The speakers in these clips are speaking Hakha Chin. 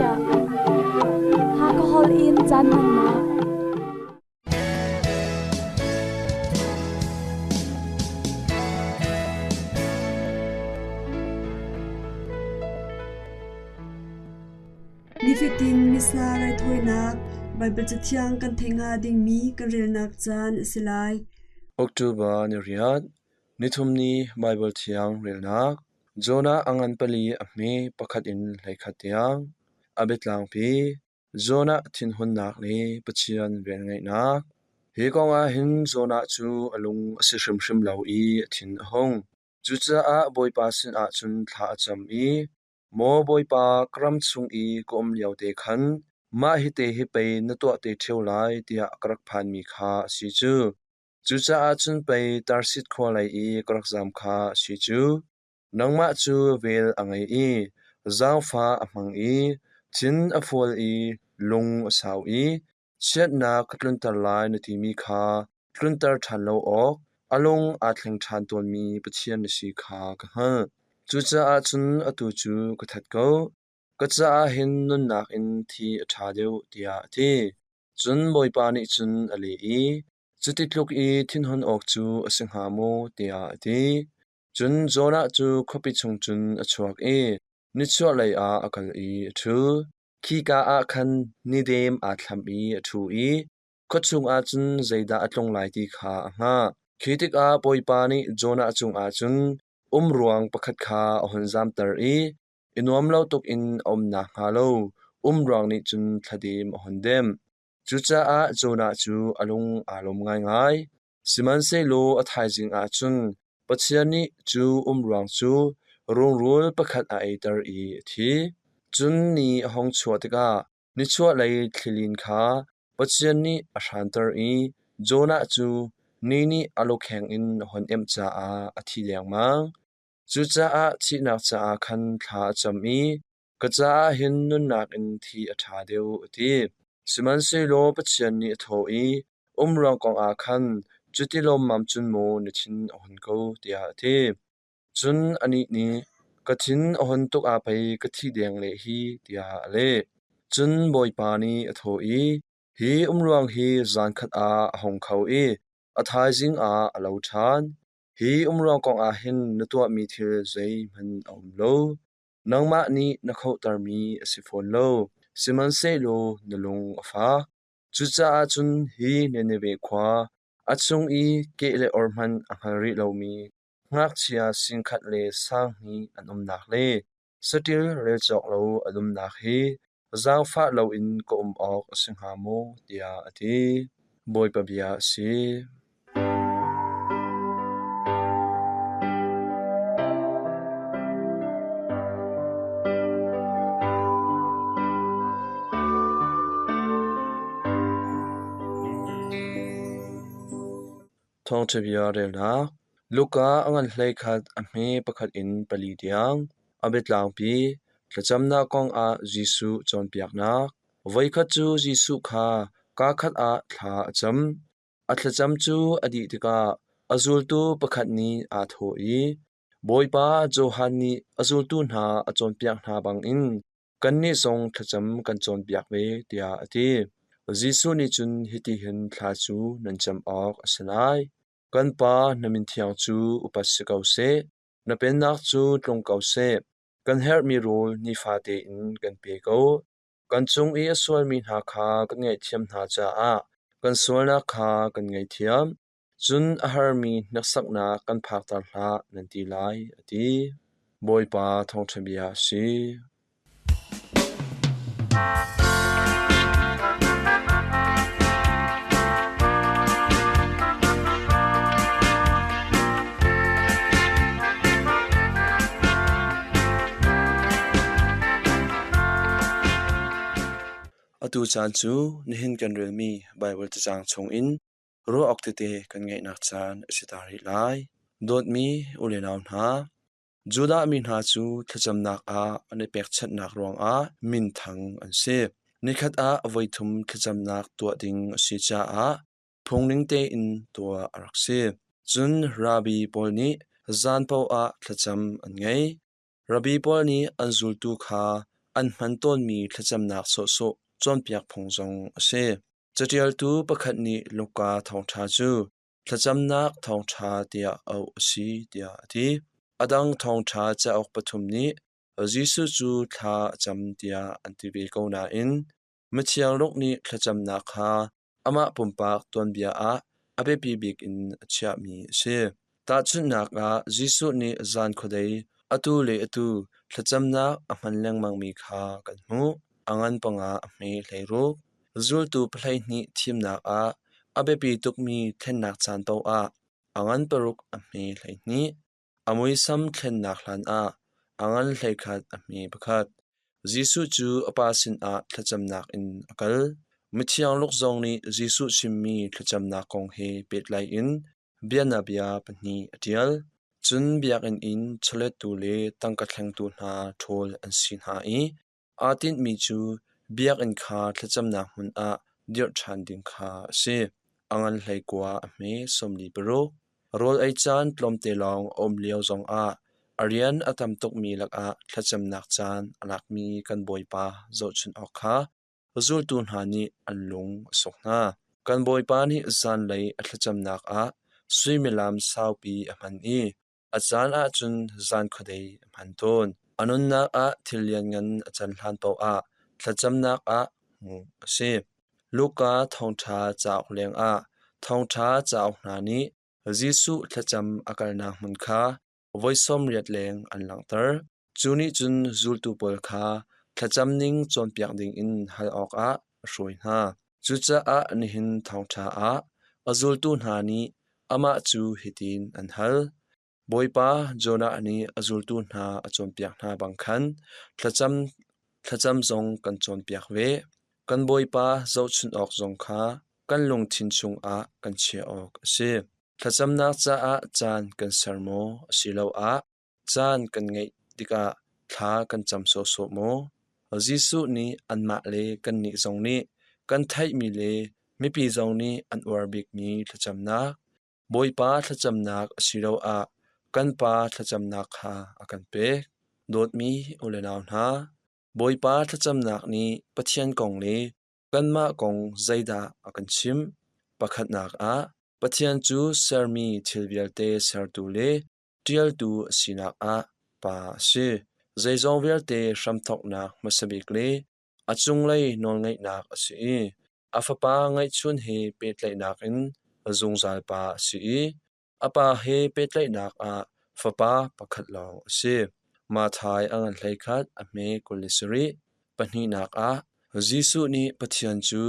chiah. Hakha holh in caan hmannak. Nifatin Missa raithawinak Baibal Cathiang kan theih hnga dingmi kan relnak caan a si lai. October ni riat, nithum ni Baibal Thiang relnak Jonah a ngan pali a hme pakhat in 11 tiang. A biatlangpi Jonah thinhunnak le Pathian velngeihnak. Hi kong ah hin Jonah cu a lung a si hrimhrim lo i a thin a hung. Cucaah Bawipa sinah cun thla a cam i, Maw Bawipa, ka ram chung i ka um liote khan mah hite hi pei na tuah te ṭheo lai tiah ka rak phanmi kha a si cu. Cucaah cun pei Tarshish khua lei i ka rak zam kha a si cu. Nangmah cu vel a ngei i zaangfah a hmang i thin a fual i lung a sau i chiatnak ka tlunter lai na timi kha tlunter ṭhan lo awk a lung aa thleng ṭhan tawnmi Pathian na si kha ka hngalh. Cucaah cun atu cu ka that ko. Ka caah hin nunnak in thi a ṭha deuh, tiah a ti. Cun Bawipa nih cun a leh i, Cuti tluk i thinhun awk cu a si hnga maw? tiah a ti. Cun Jonah cu khuapi chung cun a chuak i nichuahlei ah a kal i a ṭhu. Khika ah khan nidem aa thlam i a ṭhu i khua chungah cun zeidah a tlung lai ti kha a hngah. Khi tikah Bawipa nih Jonah cungah cun umruang pakhat kha a hun zamter i i nuam lo tuk in a um nakhnga lo umruang nih cun thladem a hun demh. Cucaah Jonah cu a lung aa lawm ngaingai. Sihmanhsehlaw a thaizing ah cun Pathian nih cu umruang cu rungrul pakhat a eiter i a thi. Cun ni a hung chuah tikah nichuahlei thlilin kha Pathian nih a hranter i Jonah cu ni nih a lukheng in a hun emh caah a thi dengmang. Cucaah thihnak caah khan thla a cam i, Ka caah hin nunnak in thi a ṭha deuh, a ti. Sihmanhsehlaw Pathian nih a thawh i, Umruang kongah khan cuti lawmmam cun maw na thin a hun ko, tiah a ti. Cun anih nih, Ka thin a hun tuk ah pei ka thih deng leh hi, tiah a leh. Cun Bawipa nih a thawh i, Hi umruang hi zan khat ah a hung kho i a thaizing ah a lo ṭhan. Hi umruang kongah hin na tuahmi thil zeihmanh a um lo. Nangmah nih na khohtermi a si fawn lo, sihmanhsehlaw na lung a fak. Cucaah cun hi Nineveh khua, a chung i keh le or hmanh a hngal rih lomi ngakchia singkhat le sanghnih an umnak le saṭil rel cawk lo an umnak hi zaangfah loin ka um awk a si hnga maw? tiah a ti. Bawipa bia a si. Thawngṭha bia relnak Luka a ngan 11 a hme pakhat in pali tiang a biatlangpi thlacamnak kong ah Jesuh cawnpiaknak. Voikhat cu Jesuh kha kaakhat ah thla a cam. A thlacam cu a dih tikah a zultu pakhat nih aa thawh i, Bawipa, Johan nih a zultu hna a cawnpiak hna bangin kannih zong thlacam kan cawnpiak ve, tiah a ti. Jesuh nih cun hitihin thla cu nan cam awk a si lai: Kan Pa, na min thiang cu upat si ko seh. Na pennak cu tlung ko seh. Kan herhmi rawl nifate in kan pe ko. Kan cung i a sualmi hna kha kan ngaihthiam hna caah kan sualnak kha kan ngaihthiam. Cun a harmi hneksaknak kan phakter hlah, nan ti lai, a ti. Bawipa thawngṭha bia a si. Atu caan cu nihin kan relmi Baibal cacang chungin ruah awk tete kan ngeihnak caan a si ta rih lai. Dawtmi u le nau hna, Judah mi hna cu thlacamnak ah an i pekchanhnak ruangah minthang an si. Nikhat ah voithum thlacamnak tuah ding a si caah phungning tein tuah a rak si. Cun rabbi pawl nih zan paoh ah thlacam an ngei. Rabbi pawl nih an zultu kha an hman tawnmi thlacamnak sawhsawh cawnpiak phung zong a si. Caṭialtu pakhat nih Luka thawngṭha cu thlacamnak thawngṭha tiah auh a si tiah a ti. A dang thawngṭha cauk pathum nih Jesuh cu thla a cam tiah an ti ve ko nain Mithiang Luke nih thlacamnak kha amah pumpak tuanbia ah a biapi bik in a chiahmi a si. Tahchunhnak ah, Jesuh nih zan khuadei atu le atu thlacamnak a hman lengmangmi kha kan hmuh. A ngan panga a hme 16. Zultu 12 thimnak ah a biapi tukmi thlennak caan paoh ah a ngan paruk a hme 12. A muisam thlennak hlanah a ngan 11 a hme pakhat. Jesuh cu a Pa sinah thlacamnak in a kal. Mithiang Luke zong nih Jesuh chimmi thlacamnak kong he pehtlai in bianabia pahnih a ṭial. Cun biakinn in chawlettu le tangka thlengtu hna ṭhawl an si hna i aa tinhmi cu biakinn kha thlacamnak hmun ah dirh ṭhan ding kha a si. A ngan 19 a hme 46. Rawl ei caan tlawmte lawng a um lio zongah a rian a tam tukmi lakah thlacamnak caan a lakmi kan Bawipa zohchunh awk kha zultu hna nih an lung a suk hna. Kan Bawipa nih zanlei a thlacamnak ah suimilam saupi a hman i a caan ahcun zan khuadei a hman tawn. A nunnak ah thil lianngan a can hlan paohah thlacamnak ah hmuh a si. Luka thawngṭha cauk lengah thawngṭha cauk hna nih Jesuh thlacam a kalnak hmun kha voi 80 leng an langhter. Cu nih cun zultu pawl kha thlacam ning cawnpiak dingin hal awkah a hruai hna. Cucaah nihin thawngṭha ah a zultu hna nih amah cu hitin an hal: Bawipa, Jonah nih a zultu hna a cawnpiak hna bang khan thlacam thlacam zong kan cawnpiak ve. Kan Bawipa zohchunh awk zong kha kan lungthin chungah kan chiah awk a si. Thlacamnak caah caan kan ser maw asiloah caan kan ngeih tikah thla kan cam sawhsawh maw? Jesuh nih anmah le kannih zong nih kan theihmi le mipi zong nih an uar bikmi thlacamnak, Bawipa thlacamnak asiloah kan Pa thlacamnak kha a kan pek. Dawtmi u le nau hna, Bawipa thlacamnak nih Pathian kong le kanmah kong zeidah a kan chimh? Pakhatnak ah, Pathian cu sermi thil vialte sertu le ṭialtu a sinak ah Pa a si. Zeizong vialte hramthawknak hmasa bik le a cunglei nawlngeihnak a si i a Fapa ngeihchun he pehtlaihnak in zungzal Pa a si i a Pa he pehtlaihnak ah Fapa pakhat lawng a si. Matthai a ngan 11 a hme 27. Pahnihnak ah Jesuh nih Pathian cu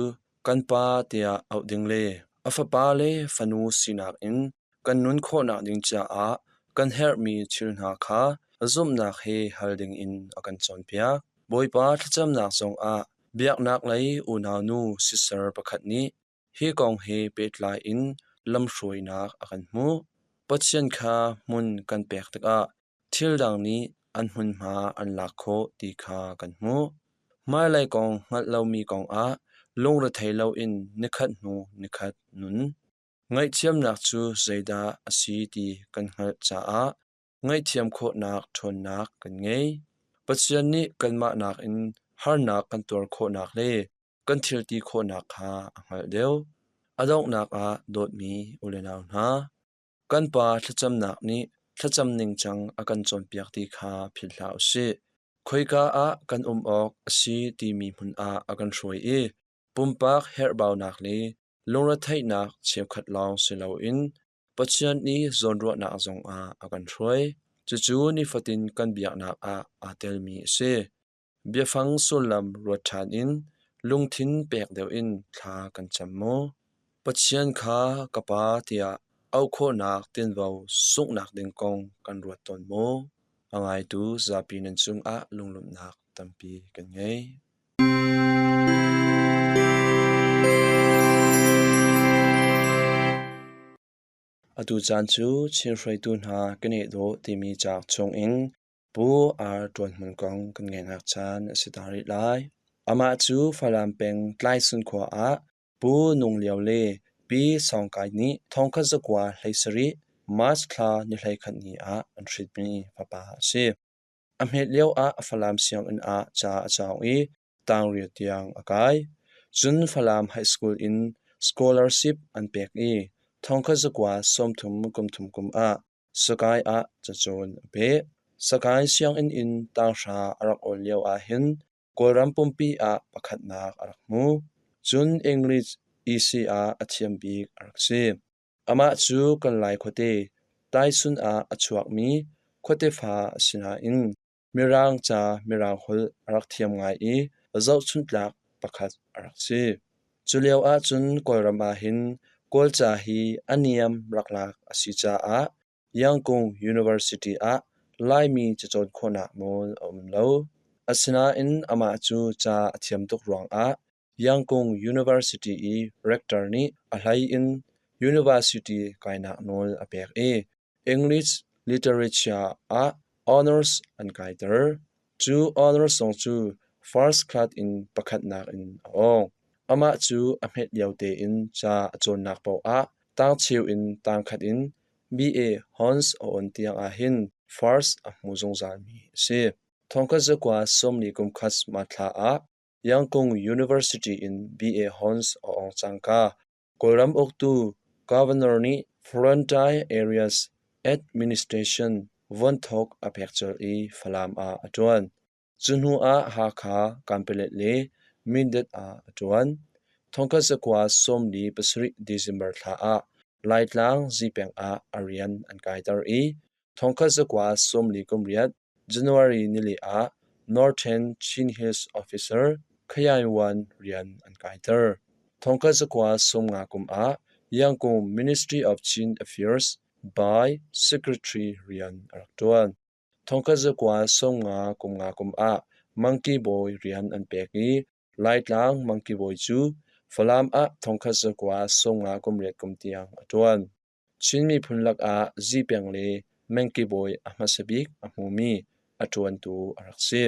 kan Pa tiah auh ding le a Fapa le fanu sinak in kan nun khawhnak ding caah kan herhmi thil hna kha zumhnak he hal dingin a kan cawnpiak. Bawipa thlacamnak zongah biaknak lei unaunu sister pakhat nih hi kong he pehtlai in lamhruainak a kan hmuh. Pathian kha hmun kan pek tikah thil dang nih an hmunhma an lak khawh ti kha kan hmuh. Hmailei kong hngalh lomi kongah lungrethei loin nikhat hnu nikhat nun. Ngaihthiamnak cu zeidah a si ti kan hngalh caah ngaihthiam khawhnak ṭhawnnak kan ngei. Pathian nih kanmah nakin harnak kan tuar khawhnak le kan thil ti khawhnak kha a hngalh deuh. A donghnak ah dawtmi u le nau hna, kan Pa thlacamnak nih thlacam ningcang a kan cawnpiak ti kha philh hlah u sih. Khoika ah kan um awk a si timi hmun ah a kan hruai i pumpak herhbaunak le lungretheihnak cheukhat lawng si loin Pathian i zawnruahnak zongah a kan hruai. Cucu nifatin kan biaknak ah aa telmi a si. Biafang sullam ruat ṭhan in lungthin pek deuh in thla kan cam maw? Pathian kha ka Pa tiah auh khawhnak tinvo sunghnak ding kong kan ruat tawn maw? A ngaitu zapi nan cungah lunglawmhnak tampi kan ngei. Atu caan cu Chin hruaitu hna ka neh dawh timi cauk chungin Pu Ar Ṭuan Hmun kong kan ngaihnak caan a si ta rih lai. Amah cu Falam peng Tlaisun khua ah Pu Nung Lio le Pi Sawng Kai nih 1917 March thla ni 11 ni ah an hrinmi fapa a si. A hmet lioah Falam sianginn ah ca a cawng i tangriat tiang a kai. Cun Falam High School in scholarship an pek i thongkhat zakua 30 kum thum kum ah Sakai ah cacawn a peh. Sakai sianginn in tanghra a rak awl lio ahhin Kawlram pumpi ah pakhatnak a rak hmu. Cun English EC ah a thiam bik a rak si. Amah cu kan Lai khuate Taisun ah a chuakmi khuate fa a si nain Mirang ca Mirang holh a rak thiam ngai i zohchunhtlak pakhat a rak si. Culio ahcun Kawlram ahhin Kawlca hi a niam rak lak a si caah Yangon University ah Laimi cacawn khawhnak nawl a um lo. Asinain amah cu ca a thiam tuk ruangah Yangon University i rector nih a hlei in university kainak nawl a pek i English Literature ah honors an kaiter. Cu honors zong cu first class in pakhatnak in a awng. Amah cu a hmet lio tein ca a cawnnak paoh ah tangcheu in tangkhat in BA Hons a awn tiang ahhin first a hmu zungzalmi a si. Thongkhat zakua 40 kum khat Mathla ah Yangon University in BA Hons a awng cangka Kawlram uktu Governor nih Frontier Areas Administration vuanthawk a pek colh i Falam ah a ṭuan. Cu hnu ah Hakha, Kanpalet le Mindat ah a ṭuan. Thongkhat zakua 47 December thla ah Laitlang Zipeng ah a rian an kaiter i thongkhat zakua 48 January nili ah Northern Chin Hills Officer Khayaiwan rian an kaiter. Thongkhat zakua 50 kum ah Yangon Ministry of Chin Affairs by Secretary rian a rak ṭuan. Thongkhat zakua 50 kum nga kum ah Mangki bawi rian an pek i Laitlang Mangki bawi cu Falam ah thongkhat zakua 50 kum riat kum tiang a ṭuan. Chin miphun lakah Zipeng le Mengki bawi a hmasa bik a hmumi a ṭuantu a rak si.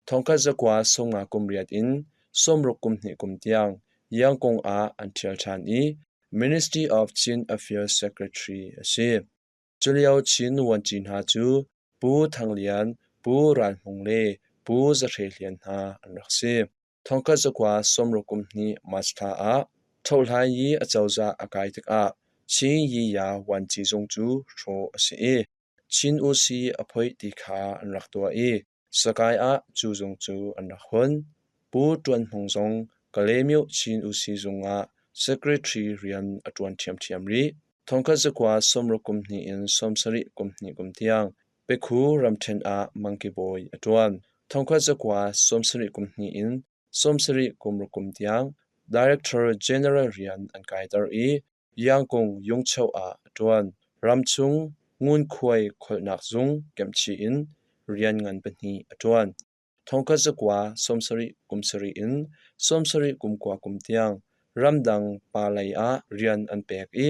Thongkhat zakua 50 kum riat in 60 kum hnih kum tiang Yangon ah an ṭhial ṭhan i Ministry of Chin Affairs Secretary a si. Culio Chin vuanci hna cu Pu Thang Lian, Pu Ral Hmung le Pu Za Hre Hlian hna an rak si. Thongkhat zakua 60 kum hnih March thla ah Thohlai i acozah a kai tikah Chin Yiya Vuanci zung cu hrawh a si i Chin Usi a phoih ti kha an rak tuah i Sakai ah cu zung cu an rak hun. Pu Ṭuan Hmung zong Kalaymyo Chin Usi zung ah secretary rian a ṭuan ṭhiamṭhiam rih. Thongkhat zakua 60 kum hnih in 70 kum hnih kum tiang Pekhu ramṭhen ah mangki bawi a ṭuan. Thongkhat zakua 70 kum hnih in 70 kum ruk kum tiang Director General rian an kaiter i Yangkung Yungcho ah a ṭuan. Ramchung ngunkhuai kholhnak zung kemhchih in rian ngan pahnih a ṭuan. Thongkhat zakua 70 kum sarih in 70 kum kua kum tiang ramdang pa lei ah rian an pek i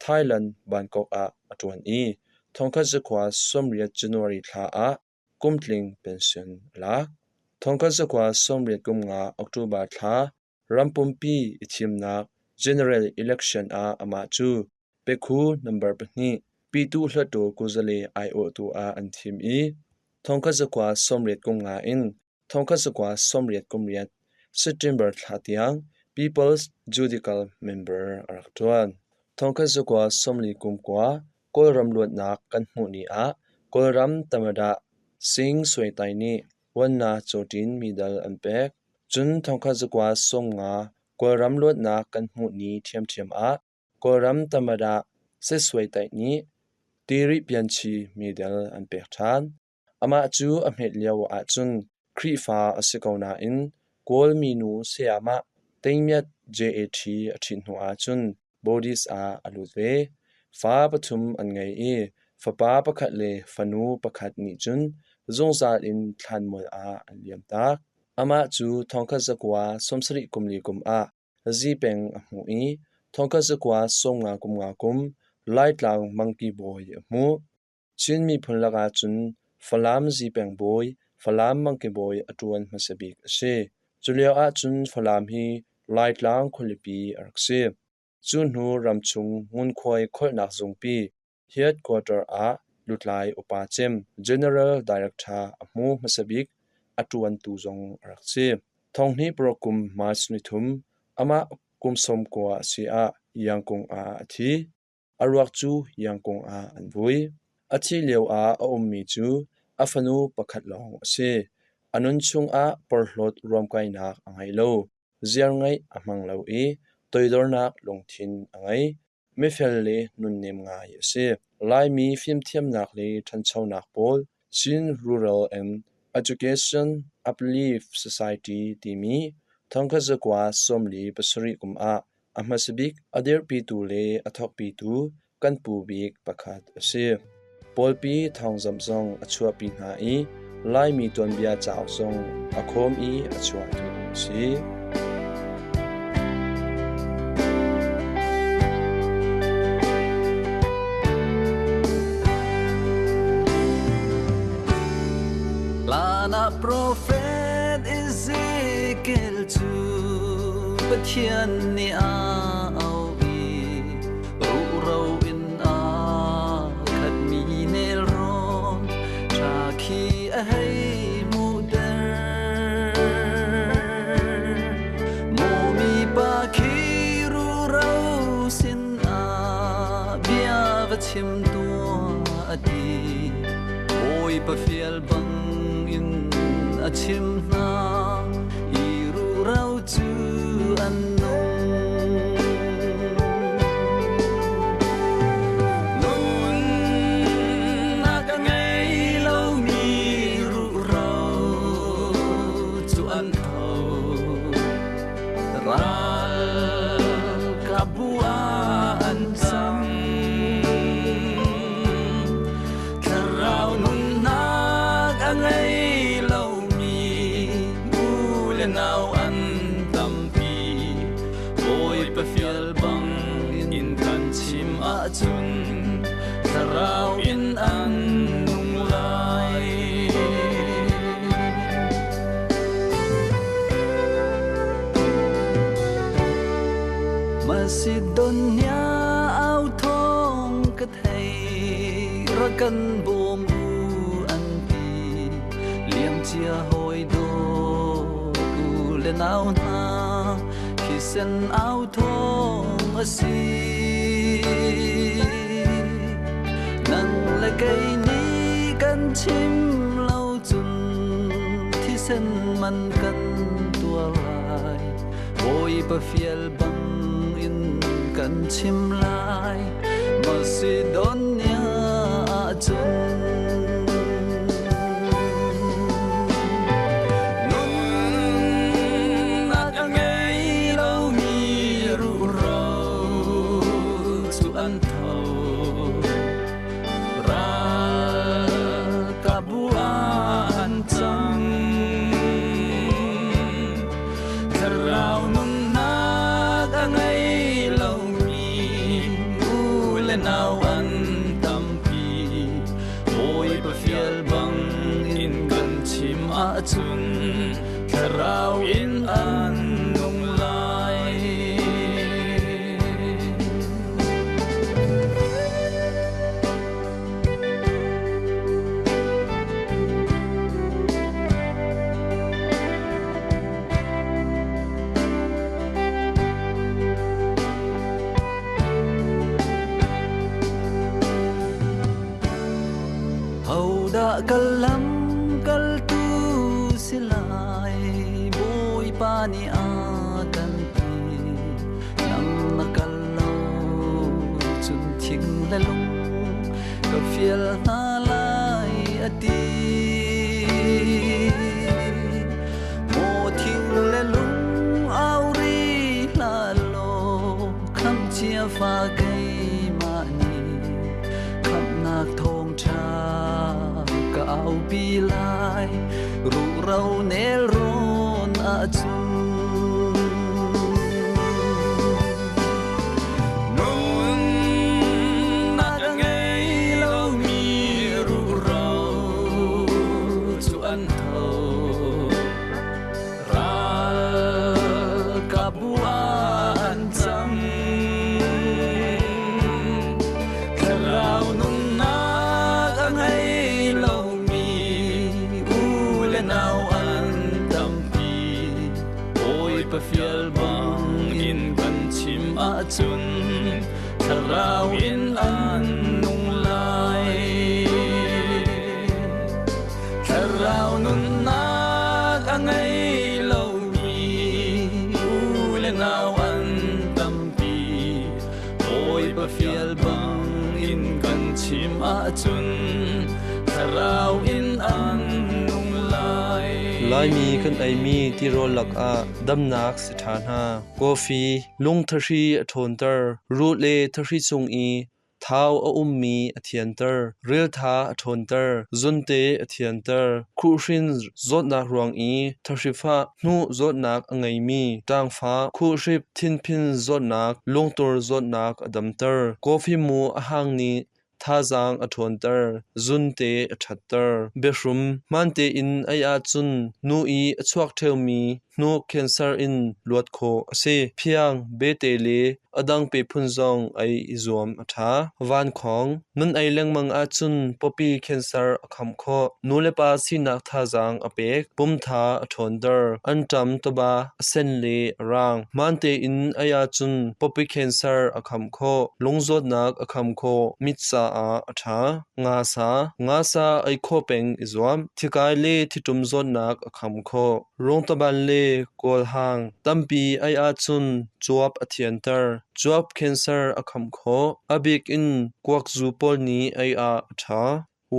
Thailand Bangkok ah a ṭuan i thongkhat zakua 80 January thla ah kumtling pension a lak. Thongkhat zakua 80 kum nga October thla rampumpi i thimnak general election ah amah cu Pekhu number pahnih Pitu Hluttaw Kuzale aiawhtu ah an thim i thongkhat zakua 80 kum nga in thongkhat zakua 80 kum riat September thla tiang People's Judicial member a rak ṭuan. Thongkhat zakua 40 kum kua Kawlram luatnak kan hmuh ni ah Kawlram Tamadah Sing Sui Tai nih Wanna Cawṭin midal an pek. Cun thongkhat zakua 50 Kawlram luatnak kan hmuh ni ṭhiamṭhiam ah Kawlram Tamadah Setsuai Taih nih Tiri Pianchi medal an pek ṭhan. Amah cu a hmet lio ahcun Khrihfa a si ko nain Kawl minu sayamah Teimiat JAT a ṭhit hnu ahcun Buddhist ah a lut ve. Fa pathum an ngei i fapa pakhat le fanu pakhat nih cun zungzal in thlanmual ah an liamtak. Amah cu thongkhat zakua 70 kum li kum ah Zipeng a hmuh i thongkhat zakua 50 kum nga kum Laitlang Mangki bawi a hmuh. Chin miphun lakah cun Falam Zipeng bawi, Falam Mangki bawi a ṭuan hmasa bik a si. Culio ahcun Falam hi Laitlang khualipi a rak si. Cu hnu ramchung ngunkhuai kholhnak zungpi headquarter ah lutlai upa cem General Director a hmu hmasa bik a ṭuantu zong a rak si. Thonghnih paruk kum March nithum amah kum 90 a si ah Yangkung ah a thi. A ruak cu Yangkung ah an vui. A thih lioah a ummi cu a fanu pakhat lawng a si. A nun chungah porhlawt ruamkainak a ngei lo. Ziarngeih a hmang lo i toidornak lungthin a ngei. Mifel le nunnem ngai a si. Laimi fimthiamnak le ṭhanchonak pawl Chin Rural and Education Uplift Society timi 1947 kum ah a hmasabik a dirhpitu le a thawkpitu kan pu bik pakhat a si. Pawlpi thawngzamh zong a chuahpi hna i Laimi tuanbia cauk zong a khawm i a chuahtu a si. Lana profet Ezekiel cu Pathian nih a auh i Ruro in a khatmi nelrawn ṭha khi a hei hmuhter. Mawmi pa khi ruro sinah bia va chim tuah a ti. Bawipa fial bangin a chim hna i ruro cu an nung. Nunnak a ngei lomi ruhro cu an tho. Ralkapbu ah an cang. Thlarau nunnak a ngei lomi u le nau an tampi. Bawipa fial bang in kan chim ahcun thlarau in an nung lai. Macedonia au thawng ka thei rak kan bawm u an ti liamcia hawi dawt u le nau hna thisen au thawng a si nang le kei nih kan chim lo cun thisen man kan tuar lai Bawipa fial bang in kan chim lai Macedonia ah cun Nunnak a ngei lomi ruhro cu an tho Ralkapbu ah an cang Thlarau nunnak a ngei lomi u le nau an tampi. Bawipa fial bang in kan chim ahcun thlarau in an nung lai. Hodah kal lam kaltu si lai Bawipa nih a kan ti lam na kal lo cun thing le lung ka fial hna lai a ti Maw thing le lung au ri hlah law khamh cia fa keimah nih khamhnak thawngṭha ka aupi lai ruhro nelrawn ahcun Nunnak a ngei lomi ruhro cu an tho. Ralkapbu ah an cang. Thlarau nunnak a Bawipa fial bangin kan chim ahcun thlarau in an nung lai. Thlarau nunnak a ngei lomi u le nau an tampi. Bawipa fial bangin kan chim ahcun thlarau in an nung lai. Laimi kan eimi tirawl lakah damnak si ṭha hna. Coffee lung thahri a ṭhawnter. Ruh le thahri cung i thau a ummi a thianter. Riltha a ṭhawnter. Zunte a thianter. Khuhhrin zawtnak ruang i thahri-fah hnuh zawtnak a ngeimi ṭangfa khuhhrip thinphin zawtnak lungtur zawtnak a damter. Coffee mu a hang nih thazaang a ṭhawnter, zunte a ṭhatter. Biahrum hmaan tein ei ahcun nu i a chuak ṭheomi hnuk cancer in luat khawh a si. Phiang, bete le a dang pe phun zong ei i zuam a ṭha. Vankhawng nan ei lengmang ahcun pawpi cancer a khamh khawh. Nulepa sinak thazaang a pek. Pumtha a ṭhawnter. Anṭam taba a sen le a raang. Hmaan tein ei ahcun pawpi cancer a khamh khawh. Lungzawtnak a kham khawh. Mit caah a ṭha. Ngasa ngasa ei khawh peng i zuam. Thikai le thiṭum zawtnak a kham khawh. Rungtaban le kawlhang tampi ei ahcun cuap a thianter. Cuap cancer a kham khawh. A bik in kuakzu pawl nih ei ah a ṭha.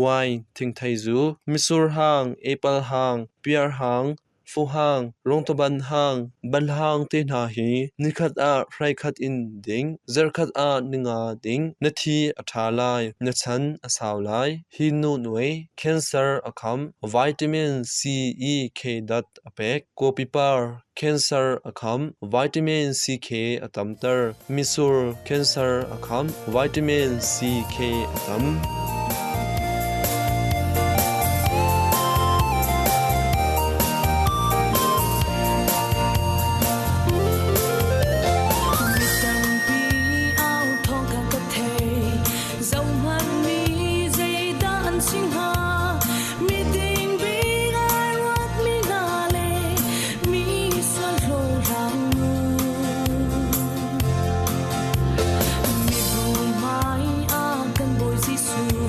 Wine, thingthei zu, mitsur hang, apple hang, piar hang, fuhang, rungtaban hang, banhang te hna hi nikhat ah hraikhat in ding, zarhkhat ah ninga ding. Na thi a ṭha lai, na chan a sau lai. Hi nu nuai, cancer a kham, vitamin C, E, K dat a pek. Kawpi par, cancer a kham, vitamin C, K a tamter. Mitsur, cancer a kham, vitamin C, K a tam. Mi tampi au thawng kha ka thei, zohhmanh mi zeidah an si hnga? Miding bik ai ruatmi hna le mi sual hlawhhlang nu. Mibu hmai ah kan Bawi Jesuh.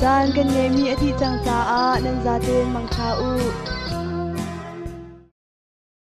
Caan kan ngeihmi a dih cang caah nan zaten mangṭha u.